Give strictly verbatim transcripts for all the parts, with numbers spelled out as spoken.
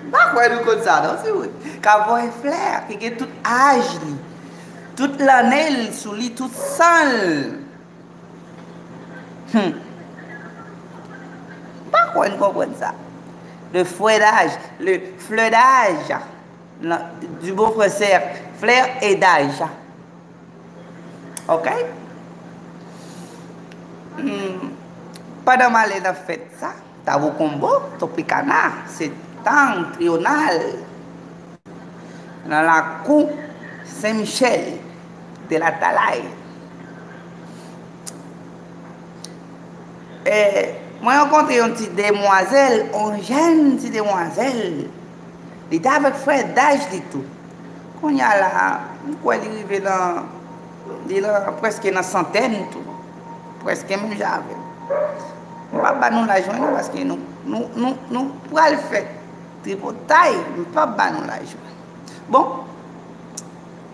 M pa kwè nou konn sa non, se vre. K ap voye flè, ki gen tout aj li, tout lanne l sou li, tout san l. Hmm. M pa kwè n konprann sa. Le fredaj, le fledaj, du bon fransè, flè e daj. Ok? Hmm. Pandan m ale nan fèt sa, Tabokombo, Tropicana, Septentrional, nan lakou Sen Michèl de la Talay. E, mwen rankontre yon ti demwazèl, yon jèn ti demwazèl. Li te avèk frè daj li tou. Kounye a la, m kwè li rive nan, li nan, prèske nan santèn tou. Prèske menm jan avè m. M p ap ba nou laj mwen non, paske nou, nou, nou, nou pral fè tripotay, m p ap ba nou laj mwen. Bon,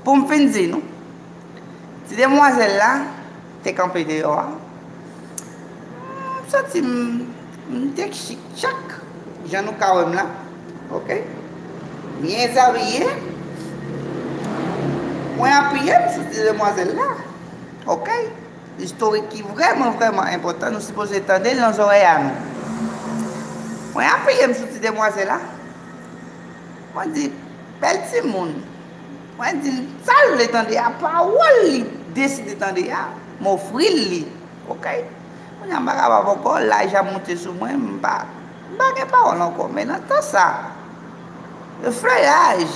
pou m fin di nou, ti demwazèl la te kanpe deyò a. M santi m, m te chik chak, jan nou ka wè m la. Ok? Byen abiye. Mwen apiye m sou ti demwazèl la. Ok? Istorik ki vrèman, vrèman enpòtan, nou sipoze tande l nan zòrèy a nou. Mwen apiye m sou ti demwazèl la. Mwen di, bèl timoun. Mwen di l sa l vle tande a, pawòl li deside tande a, m ofri l li. Ok? Kounye a m pa kapab ankò, laj ap monte sou mwen, m pa, m pa gen pawòl ankò. Men nan tan sa, flèyaj,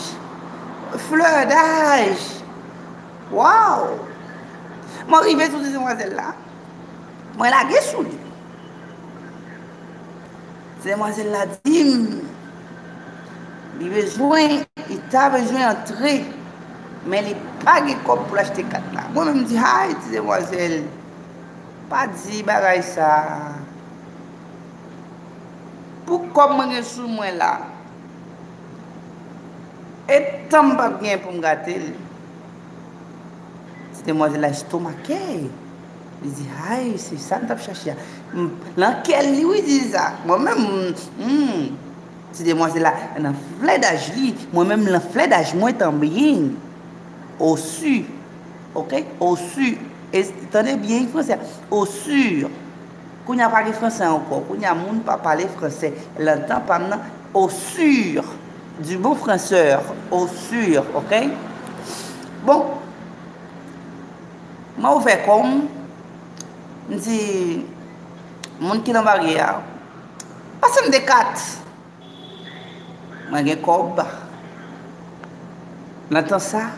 flèdaj, waw! Mwen rive sou ti demwazèl la, mwen lage sou li. Ti demwazèl la di m li bezwen, li ta bezwen antre, men li pa gen kòb pou l achte kat la. Mwen menm m di, hay, ti demwazèl, pa di bagay sa. Pou kòb mwen gen sou mwen la, e tan m p ap gen pou m gate l. Ti demwazèl la estomake. Li di, ay, se sa m t ap chache a. M, nan kè l, li, wi, di sa. Mwen menm, m, m, ti demwazèl la, nan flèdaj li, mwen menm, nan flèdaj mwen, tanbyen. Osi. Ok? Osi. E, tande byen, fransè. Osi. Kounye a pa gen fransè ankò. Kounye a moun pa pale fransè. Nan tan pa m nan, au sûr. Du bon fransè, au sûr, ok? Bon, mwen ouvè kò m, m di moun ki nan baryè a, pase m de kat. Mwen gen kòb. Nan tan sa,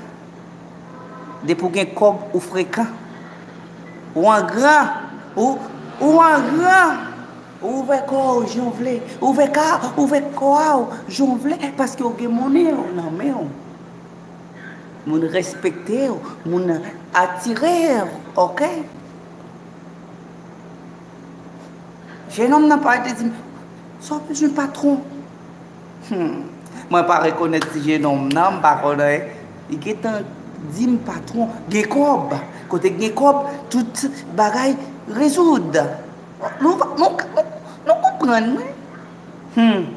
depi w gen kòb, ou frekan. Ou an gran. Ou, ou an gran. Ou ouvè kò w jan w vle. Ou ouvè ka, ou ouvè kò a w jan w vle, paske w gen monnen w nan men w. Moun respekte w, moun atire w, ok? Jenòm nan parèt, li di m, sa w bezwen, patwon? Hmm. Mwen pa rekonèt ti jenòm nan, m pa konnen. Li gentan di m, patwon, gen kòb. Kote gen kòb, tout bagay rezoud. Nou, nou, nou, nou konprann mwen? Hmm.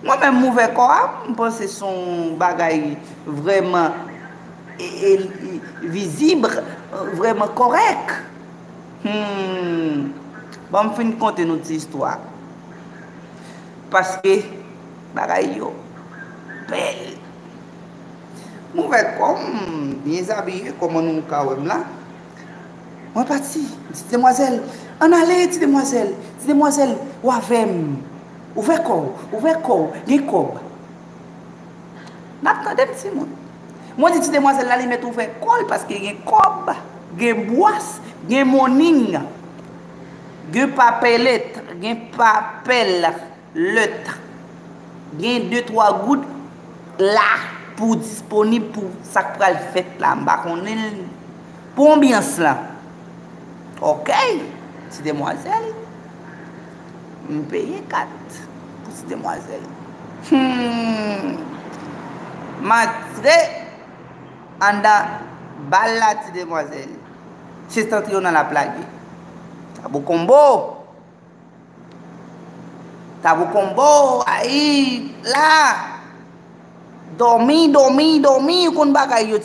Mwen menm, m ouvè kò a, m panse se yon bagay vrèman e, e, e, vizib, vrèman kòrèk. Hmm. Ban m fin konte nou ti istwa. Paske bagay yo bèl. M ouvè kò m, byen abiye, kòman nou ka wè m la. Mwen pati, m di, ti demwazèl, ann ale, ti demwazèl, ti demwazèl, ou avè m. Ouvè kò w, ouvè kò w, gen kòb. N ap tande m, timoun. Mwen di ti demwazèl la, li mèt ouvè kò l, paske gen kòb, gen bwas, gen moning, gen papelet, gen papèl, lèt. Gen de twa goud la pou disponib pou sa k pral fèt la. M pa konnen l pou anbyans lan. Ok, ti demwazèl. M peye kat pou ti demwazèl. Hmm. M antre anndan bal la, ti demwazèl. Septentrional ap lage. Tabokombo. Tabou Combo, ayi, la. Dòmi, dòmi, dòmi, ou konn bagay yo,